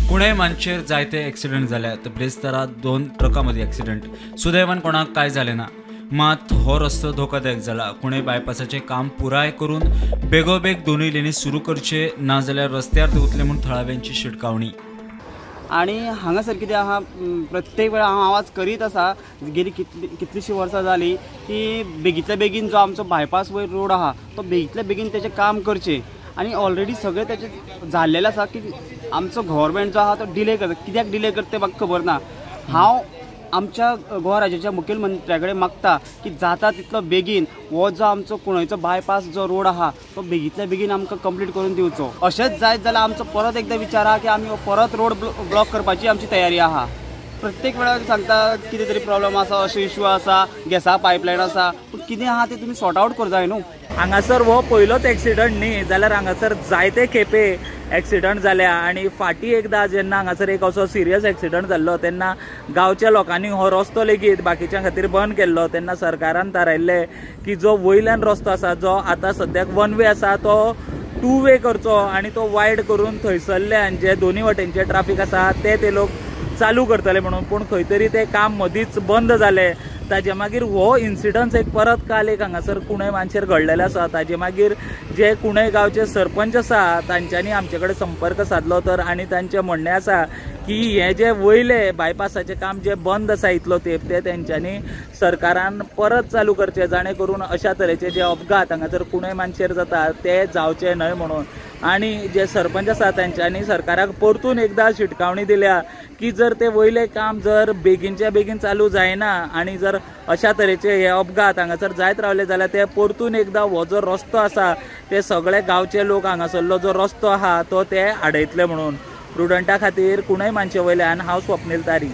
कुणय मानशेर जायते एक्सिडंट जाल्यात. ब्रेस्तारा 2 ट्रकां मदीं एक्सिडंट. सुदैवान कोणाक कांय जालें ना, मात हो रस्तो धोकादायक जाला. कुणय बायपासाचें काम पुराय करून बेगोबेग दोनूय लेनी सुरू करचे, ना जाल्यार रस्त्यार देंवतले म्हूण थळाव्यांची शिटकावणी. आनी हांगासर कितें आहा, प्रत्येक वेळा हांव आवाज करीत आसा, गेली कितलीशीं वर्सां जालीं की बेगींतल्या बेगीन जो आमचो बायपास वयर रोड आहा तो बेगींतल्या बेगीन तेचें काम करचें. आनी ऑलरेडी सगळें तेचें जाल्लेलें आसा की आमचो गव्हर्मेंट जो आहा तो डिले करता. कित्याक डिले करता तें म्हाका खबर ना. हांव आमच्या गोवा राज्याच्या मुखेलमंत्र्या कडेन मागता की जाता तितलो बेगीन हो जो आमचो कुणयचो बायपास जो रोड आहा तो बेगींतल्या बेगीन आमकां कंप्लीट करून दिवचो. अशेंच जायत जाल्यार आमचो परत एकदां विचार आहा की आमी परत रोड ब्लॉक करपाची आमची तयारी आहा. प्रत्येक वेळार सांगता कितें तरी प्रॉब्लम आसा, अशें इशू आसा, गॅसा पायपलायन आसा, पूण कितें आहा तें तुमी सॉर्ट आवट करूं जाय न्हू. हांगासर हो पयलोच एक्सिडंट न्ही जाल्यार हांगासर जायते खेपे एक्सिडंट जाल्या. आनी फाटीं एकदां जेन्ना हांगासर एक असो सिरियस एक्सिडंट जाल्लो तेन्ना गांवच्या लोकांनी हो रस्तो लेगीत बाकीच्या खातीर बंद केल्लो. तेन्ना सरकारान थारायल्लें की जो वयल्यान रस्तो आसा, जो आतां सद्याक वन वे आसा, तो टू वे करचो आनी तो वायड करून थंयसरल्यान जे दोनी वटेनचे ट्राफीक आसा ते लोक चालू करतले म्हणून. पूण खंय तरी तें काम मदींच बंद जालें. ताजे मागीर हो इन्सिडंट एक परत काल एक हांगासर कुणय मानशेर घडलेलें आसा. ताजे मागीर जे कुणय गांवचे सरपंच आसा तांच्यांनी आमचे कडेन संपर्क सादलो तर आनी तांचें म्हणणें आसा की हें जें वयलें बायपासाचें काम जें बंद आसा इतलो तेंप तें तेंच्यांनी सरकारान परत चालू करचें, जाणें करून अशा तरेचे जे अपघात हांगासर कुणय मानशेर जाता ते जावचे न्हय म्हणून. आनी जे सरपंच आसा तेंच्यांनी सरकाराक परतून एकदां शिटकावणी दिल्या की जर ते वयलें काम जर बेगीनच्या बेगीन चालू जायना आनी जर अशा तरेचे हे अपघात हांगासर जायत रावले जाल्यार ते परतून एकदां हो जो रस्तो आसा ते सगळे गांवचे लोक हांगासरलो जो रस्तो आहा तो ते आडयतले म्हणून. प्रुडंटा खातीर कुणय मानशे वयल्यान हांव स्वप्नील तारी.